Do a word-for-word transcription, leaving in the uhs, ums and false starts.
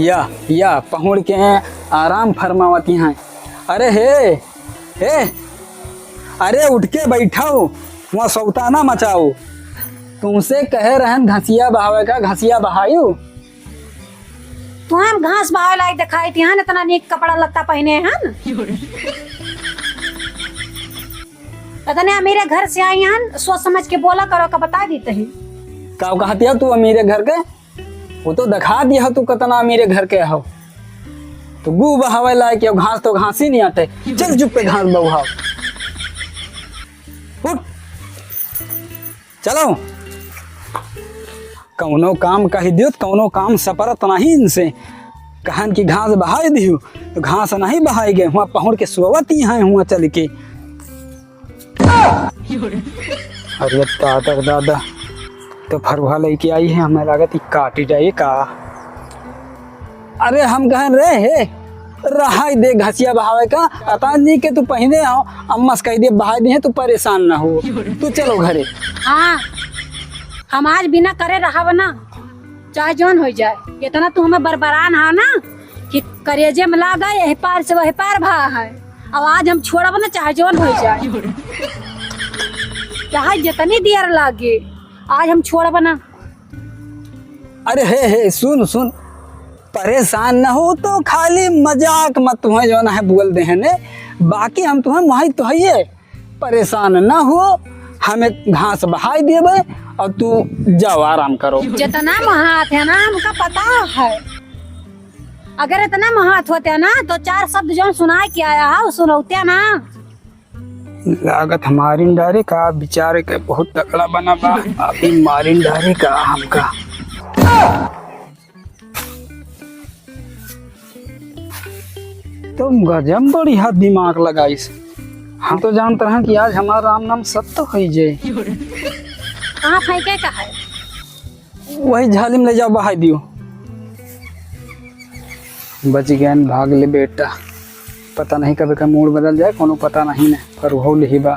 या, या, पहुड़ के आराम फरमावती हैं। अरे हे, हे, अरे उठ के बैठाओ, वहाँ सौताना मचाओ। तुमसे कहे रहन घसिया बहावे का, घसिया बहायु। तुहन घास बहावे लायक देखाई तिहन, इतना नीक कपड़ा लत्ता पहने हन। इतने अमीरे घर से आई हन, सोच समझ के बोला करो, का बता दी तही। का कहतिया तू अमीरे घर के? वो तो दिखा दिया तू कितना अमीरे घर के हो। तो गू बहावे लायक हो, घास तो घास ही नहीं आते। चल चुप पे घास बहाओ। उठ। चलो, कौनो काम कहि दियो, कौनो काम सपरत नहीं इनसे। कहन कि घास बहाई दियो, तो घास नहीं बहाई गए, हुआं पहुड़ के सोवत ही हैं, हुआं चल के। अरे दादा रे दादा, तो फरुहा लेके आई है, हमें लागत ही काटी जाए का। अरे हम कहन रहे हे, रहाई दे घसिया बहावे का, अतान जी के तू पहिने आओ, अम्मा से कहि दे बहाई दी है, तू परेशान ना हो, तू चलो घरे। हाँ, हम आज बिना करे रहब ना, चाहे जौन हो जाए। इतना तू हमें बरबरान हा ना कि करेजे में लागा, यही पार से वही पार भा है। अब आज हम छोड़ब ना, चाहे जौन हो जाए, चाहे जितनी देर लागे, आज हम छोड़ब ना। अरे हे, हे, सुन, सुन, परेशान न हो, तो खाली मजाक में तुम्हें जौन है बोल दे हैं ने, बाकी हम तुम्हें माई तो है, परेशान न हो, हमें घास बहाई देबे और तू जाओ आराम करो। जितना महात है ना, हमका पता है। अगर इतना महात होते ना, तो चार शब्द जौन सुनाए के आया है, वो सुनौते ना। लागत हमारी डारे का विचार के बहुत तगड़ा बना बा। अभी मारिन डारे का हमका। तुम गजब बढ़िया दिमाग लगाइस। हम तो जानत रहा कि आज हमारा राम नाम सत्य होई जाए। कहाँ फेंके का है? वही झाली में ले जाओ, बहाई दियो। बच गए, भाग ले बेटा। पता नहीं कब का मूड बदल जाए, कोनो पता नहीं ने, पर हो लिही बा।